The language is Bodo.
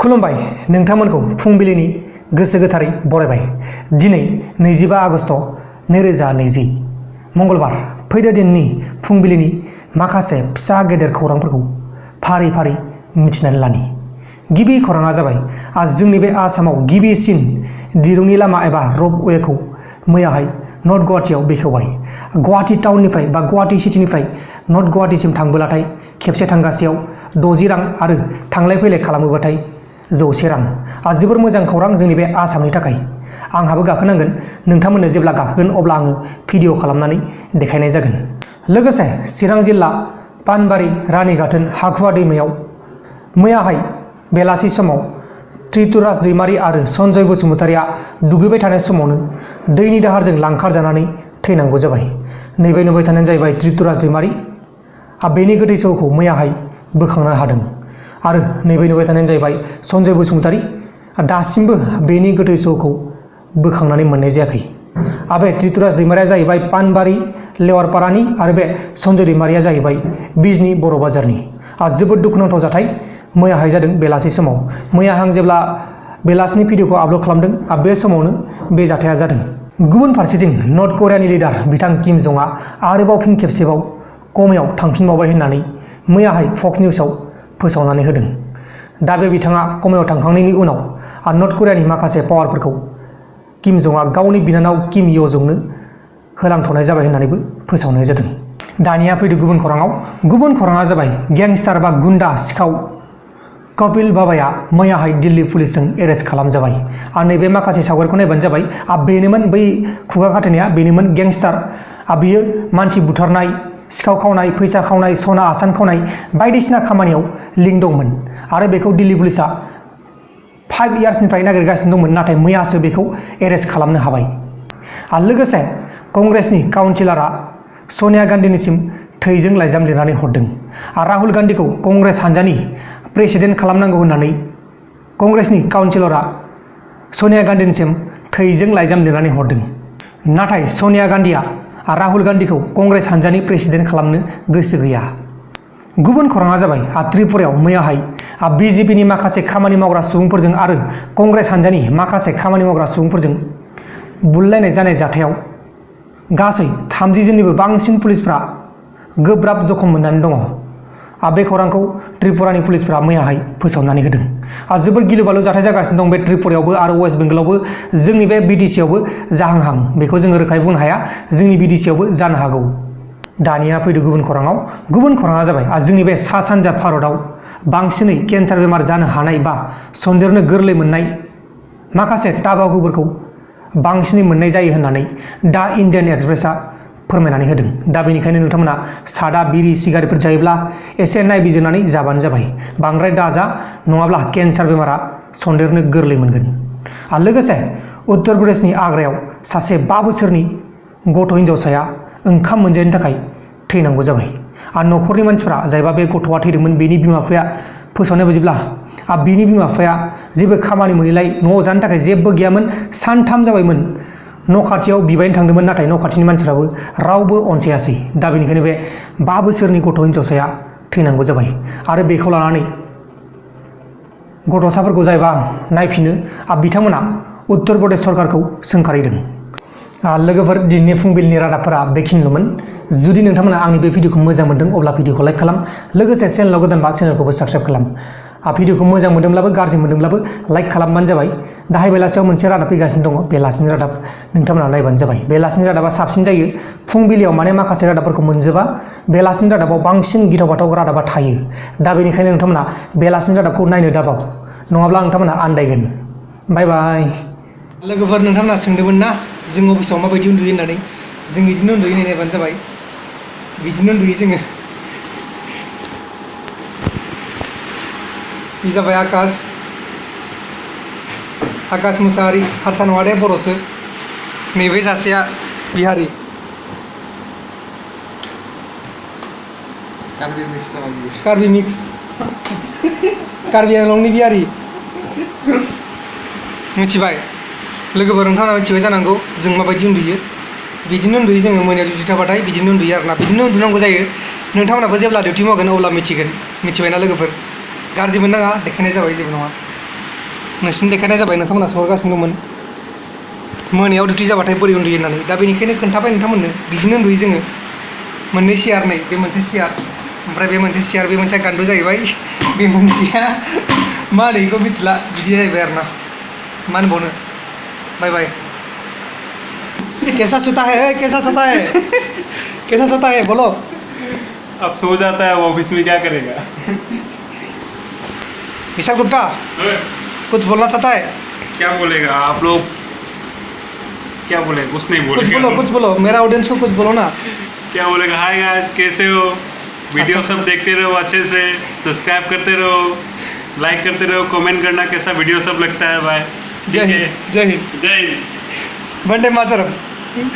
खुलुमबाय नोंथांमोनखौ फुंबिलिनि गोसो गोथारै बरायबाय। दिनै 25 आगस्ट 2020 मंगलबार। फैदो दिननि फुंबिलिनि माखासे फिसा गेदेर खौरांफोरखौ फारि फारि मिथिनानै लानि। गिबि खौराङा जाबाय जोंनि बे आसामाव गिबिसिन दिरुंनि लामा एबा रपवेखौ मैयाहाय नर्थ गुवाहाटीआव बेखेवबाय। गुवाहाटी टाउननिफ्राय बा गुवाहाटी सिटिनिफ्राय नर्थ गुवाहाटीसिम थांबोलाथाय खेबसे थांगासेयाव 60 रां आरो थांलाय फैलाय खालामोबाथाय 100 रां। जोबोर मोजां खौरां जोंनि बे आसामनि थाखाय। आंहाबो गाखोनांगोन, नोंथांमोननो जेब्ला गाखोगोन अब्ला आङो भिडिअ खालामनानै देखायनाय जागोन। लोगोसे चिरां जिल्ला पानबारि रानीगाथोन हाखुवा दैमायाव मैयाहाय बेलासि समाव त्रिपुराज दैमारि आरो सन्जय बसुमतारिया दुगैबाय थानाय समावनो दैनि दाहारजों लांखारजानानै थैनांगौ जाबाय। नैबे नुबाय थानायानो जाहैबाय त्रिपुराज दैमारि। बेनि गोथै सहखौ मैयाहाय बोखांनो हादों। आरो नैबे नुबाय थानायानो जाहैबाय सन्जय बसुमतारि। दासिमबो बेनि गोथै सहखौ बोखांनानै मोननाय जायाखै। बे त्रिपुराज दैमारिया जाहैबाय पानबारि लेवारपारानि आरो बे सन्जय दैमारिया जाहैबाय बिजनी बर' बाजारनि। जोबोद दुखुनांथाव जाथाय मैयाहाय जादों बेलासि समाव। मैया आं जेब्ला बेलासिनि भिडिअखौ आपल'ड खालामदों बे समावनो बे जाथाया जादों। गुबुन फारसेथिं नर्थ करियानि लिडार बिथां किम जंआ आरोबाव फिन खेबसेबाव कमायाव थांफिनबावबाय होननानै मैयाहाय फक्स निउसआव फोसावनानै होदों। दा बे बिथाङा कमायाव थांखांनायनि उनाव नर्थ करियानि माखासे पावारफोरखौ किम जंआ गावनि बिनानाव किम यो जंनो होलांथ'नाय जाबाय होननानैबो फोसावनाय जादों। दानिया फैदो गुबुन खौराङाव। गुबुन खौराङा जाबाय गेंस्टार बा गुन्डा सिखाव कपिल बाबाया मैयाहाय दिल्ली पुलिसजों एरेस्ट खालामजाबाय। नैबे माखासे सावगारिखौ नायबानो जाबाय बेनोमोन बै खुगा खाथेनाया, बेनोमोन गेंस्टार। बियो मानसि बुथारनाय, सिखाव खावनाय, फैसा खावनाय, सना आसान खावनाय बायदिसिना खामानियाव लिंक दंमोन। आरो बेखौ दिल्ली पुलिसा 5 इयार्सनिफ्राय नागिरगासिनो दंमोन, नाथाय मैयासो बेखौ एरेस्ट खालामनो हाबाय। लोगोसे कंग्रेसनि काउन्सिलरा सनिया गान्धीनिसिम थैजों लाइजाम लिरनानै हरदों। राहुल गान्धीखौ कंग्रेस हानजानि प्रेसिडेन्ट खालामनांगौ होननानै कंग्रेसनि काउन्सिलरा सनिया गान्धीनिसिम थैजों लाइजाम लिरनानै हरदों। नाथाय सनिया गान्धीया राहुल गान्धीखौ कंग्रेस हानजानि प्रेसिडेन्ट खालामनो गोसो गैया। गुबुन खौराङा जाबाय त्रिपुरायाव मैयाहाय बिजेपिनि माखासे खामानि मावग्रा सुबुंफोरजों आरो कंग्रेस हानजानि माखासे खामानि मावग्रा सुबुंफोरजों बुलायनाय जानाय जाथायाव गासै 30 जननिबो बांसिन पुलिसफ्रा गोब्राब जखम मोननानै दङ। बे खौरांखौ त्रिपुरानि पुलिसफ्रा मैयाहाय फोसावनानै होदों। जोबोर गिलु बालु जाथाय जागासिनो दं बे त्रिपुरायावबो आरो वेस्ट बेंगलावबो, जोंनि बे बिटिसियावबो जाहांहां। बेखौ जोङो रोखायै बुंनो हाया, जोंनि बिटिसियावबो जानो हागौ। दानिया फैदो गुबुन खौराङाव। गुबुन खौराङा जाबाय जोंनि बे सा सानजा भारतआव बांसिनै केन्सार बेमार जानो हानाय बा सन्देरनो गोरलै मोननाय माखासे टाबाकुफोरखौ बांसिनै मोननाय जायो होननानै दा इन्डियान एक्सप्रेसआ फोरमायनानै होदों। दा बेनिखायनो नोंथांमोना सादा बिरि सिगारेटफोर जायोब्ला एसे नायबिजिरनानै जाबानो जाबाय। बांद्राय दाजा, नङाब्ला केन्सार बेमारा सन्देरनो गोरलै मोनगोन। लोगोसे उत्तर प्रदेशनि आग्रायाव सासे 5 बोसोरनि गथ' हिन्जावसाया ओंखाम मोनजायैनि थाखाय थैनांगौ जाबाय। न'खरनि मानसिफ्रा जायबा बे गथ'आ थैदोंमोन बेनि बिमा बिफाया फोसावनाय बायदिब्ला बिनि बिमा बिफाया जेबो खामानि मोनैलाय न'आव जानो थाखाय जेबो गैयामोन। सानथाम जाबायमोन न' खाथियाव बिबायनो थांदोंमोन, नाथाय न' खाथिनि मानसिफ्राबो रावबो अनसायासै। दा बेनिखायनो बे 5 बोसोरनि गथ' हिन्जावसाया थैनांगौ जाबाय। आरो बेखौ लानानै गथ'साफोरखौ जायबा नायफिनो बिथांमोना उत्तर प्रदेश सरकारखौ सोंखारिदों। लोगोफोर, दिनैनि फुंबिलिनि रादाबफोरा बेखिनिल'मोन। जुदि नोंथांमोना आंनि बे भिडिअखौ मोजां मोनदों अब्ला भिडिअखौ लाइक खालाम। लोगोसे चेनेलाव गोदानबा चेनेलखौबो साबस्क्राइब खालाम। भिडिअखौ मोजां मोनदोंब्लाबो गाज्रि मोनदोंब्लाबो लाइक खालामबानो जाबाय। दाहाय बेलासियाव मोनसे रादाब फैगासिनो दङ, बेलासिनि रादाब। नोंथांमोना नायबानो जाबाय। बेलासिनि रादाबा साबसिन जायो। फुंबिलियाव माने माखासे रादाबफोरखौ मोनजोबा, बेलासिनि रादाबाव बांसिन गिथाव बाथाव रादाबा थायो। दा बेनिखायनो नोंथांमोना बेलासिनि रादाबखौ नायनो दाबाव, नङाब्ला नोंथांमोना आन्दायगोन। बाय बाय। लोगोफोर, नोंथांमोना सोंदोंमोन ना जों अफिसाव माबायदि उन्दुयो होननानै। जों बिदिनो उन्दुयो, नायबानो जाबाय। बिदिनो उन्दुयो जोङो। बे जाबाय आकाश मुसाहारि। हारसा नङा दे, बर'सो। नैबे सासेया बिहारि। कार्बि मिक्स कार्बि आंलंनि बिहारि। मिथिबाय लोगोफोर, नोंथांमोना मिथिबाय जानांगौ जों माबायदि उन्दुयो। बिदिनो उन्दुयो जोङो। मोनायाव डिउटि थाबाथाय बिदिनो उन्दुयो आरोना। बिदिनो उन्दुनांगौ जायो। नोंथांमोनाबो जेब्ला डिउटि मावगोन अब्ला मिथिगोन। मिथिबायना लोगोफोर? गाज्रि मोननाङा, देखायनाय जाबाय, जेबो नङा। नोंसिनो देखायनाय जाबाय नोंथांमोना सोंहरगासिनो दंमोन मोनायाव डिउटि जाबाथाय बोरै उन्दुयो होननानै दा बेनिखायनो खोन्थाबाय नोंथांमोननो बिदिनो उन्दुयो जोङो मोननै सियार नै बे मोनसे सियार ओमफ्राय बे मोनसे सियार बे मोनसे गान्दु जाहैबाय बे मोनसेया मा होनो बेखौ मिथिला बिदि जाहैबाय आरो ना मा होनबावनो बाय बाय कैसा सोता है कैसा सोता है कैसा सोता है बोलो अब सो जाता है वो ऑफिस में क्या करेगा विशाल गुप्ता कुछ बोलना चाहता है क्या बोलेगा आप लोग क्या बोले कुछ नहीं कुछ बोलो मेरा ऑडियंस को कुछ बोलो ना क्या बोलेगा हाय गाइस कैसे हो वीडियो अच्छा सब देखते रहो अच्छे से सब्सक्राइब करते रहो लाइक करते रहो कमेंट करना कैसा वीडियो सब लगता है भाई जय हिंद जय हिंद वंदे मातरम